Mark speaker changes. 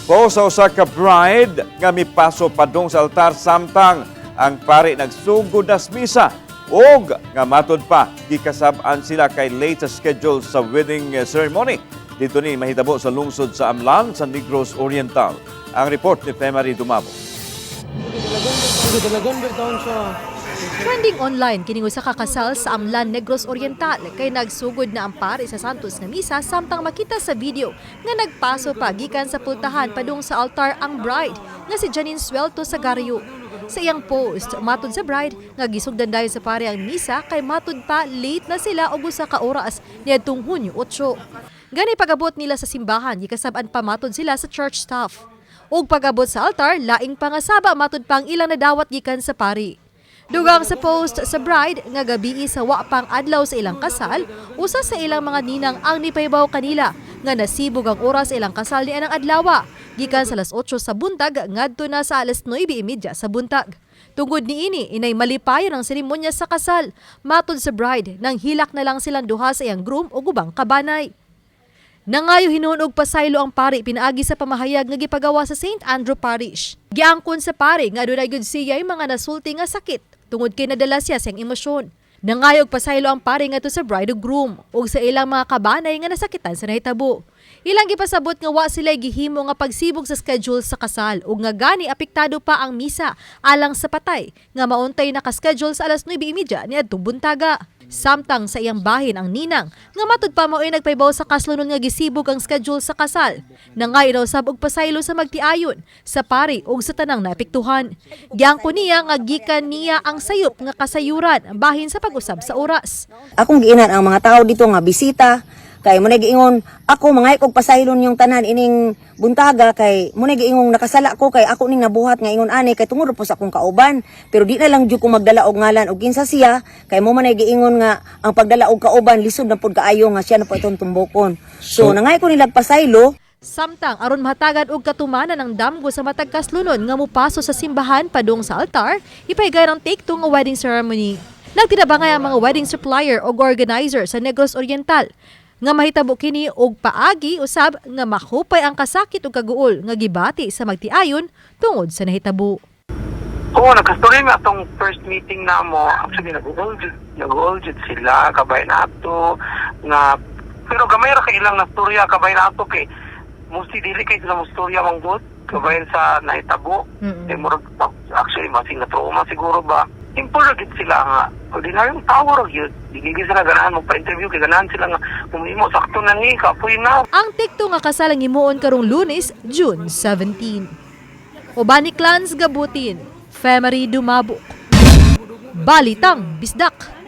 Speaker 1: Post sa usa ka bride nga mipaso padung sa altar samtang ang pari nagsugod na sa misa ug nga matud pa gikasab-an sila kay late sa schedule sa wedding ceremony. Didto ni mahitabo sa lungsod sa Amlan sa Negros Oriental. Ang report ni Femary Dumabo.
Speaker 2: Trending online kining usa ka kasal sa Amlan, Negros Oriental, kay nagsugod na ang pari sa Santos nga misa samtang makita sa video nga nagpaso pa gikan sa pultahan padung sa altar ang bride nga si Janine Suelto Sagario. Sa iyang post, matud sa bride nga gisugdan dayon sa pari ang misa kay matud pa late na sila og usa ka oras niadtong Hunyo 8. Gani pag-abot nila sa simbahan, gikasab-an pa matud sila sa church staff. Ug pag-abot sa altar, laing pangasaba matud pang ilang nadawat gikan sa pari. Dugang sa post sa bride nga gabii sa wa pang adlaw sa ilang kasal, usa sa ilang mga ninang ang nipahibaw kanila nga nasibog ang oras sa ilang kasal ni anang adlawa gikan sa alas 8 sa buntag ngadto na sa alas 9:30 sa buntag. Tungod niini, inay malipayon ang seremonya sa kasal. Matod sa bride, nang hilak na lang silang duha sa iyang groom ug ubang kabanay. Nangayo hinuon og pasaylo ang pari pinaagi sa pamahayag nga gipagawa sa St. Andrew Parish. Giangkon sa pari nga adunay gyud siya mga nasulti nga sakit tungod kay nadala siya sa iyang emosyon. Nangayo og pasaylo ang pari ngadto sa bride ug groom ug sa ilang mga kabanay nga nasakitan sa nahitabo. Ilang gipasabot nga wa sila gihimo nga pagsibog sa schedule sa kasal ug nga gani apektado pa ang misa alang sa patay nga mauntay naka-schedule sa alas 9:30 niadtong buntaga. Samtang sa iyang bahin, ang ninang nga matud pa mao'y nagpahibaw sa kaslunon nga gisibog ang schedule sa kasal. Nangayo usab og pasaylo sa magtiayon, sa pari ug sa tanang naapektuhan. Giangkon niya nga gikan niya ang sayop nga kasayuran bahin sa pag-usab sa oras.
Speaker 3: Akong giinan ang mga tao dito nga bisita kay mo na giingon ako mga og pasaylon yung tanan ining buntaga kay mo na giingong nakasala ko kay ako ning nabuhat nga ingon ani kay tungod po sa akong kauban, pero di na lang jud ko magdala og ngalan og kinsa siya kay mo man ay giingon nga ang pagdala og kauban lisod na pud kaayo nga siya na po itong tumbokon. So nangay ko nila pasaylo.
Speaker 2: Samtang aron mahatagan og katumanan ang damgo sa matag kaslunon nga mupaso sa simbahan padung sa altar, ipahigayon ang take two nga wedding ceremony. Nagtinabangay ang mga wedding supplier og organizer sa Negros Oriental nga mahitabo kini og paagi usab nga mahupay ang kasakit ug kaguol nga gibati sa magtiayon tungod sa nahitabo.
Speaker 4: Oo, nagkastorya nga atong first meeting na mo. Actually, nag-hold jud sila, kabay na ato, nga, pero gamay ra kay ilang nastorya, kabay na ato kay, mostly dili kay sila mostorya manggod, kabay sa nahitabo. Eh, murag, actually, masing na trauma siguro ba. Simple ra gid sila nga, ordinaryong tao ra gyud. Dili gyud sila ganahan magpa-interview, kay ganahan sila nga, umimo, sakto na ni, kapoy na.
Speaker 2: Ang take two nga kasal ang himuon karong Lunes, June 17. Uban ni Clans Gabutin, Femery Dumabok. Balitang Bisdak.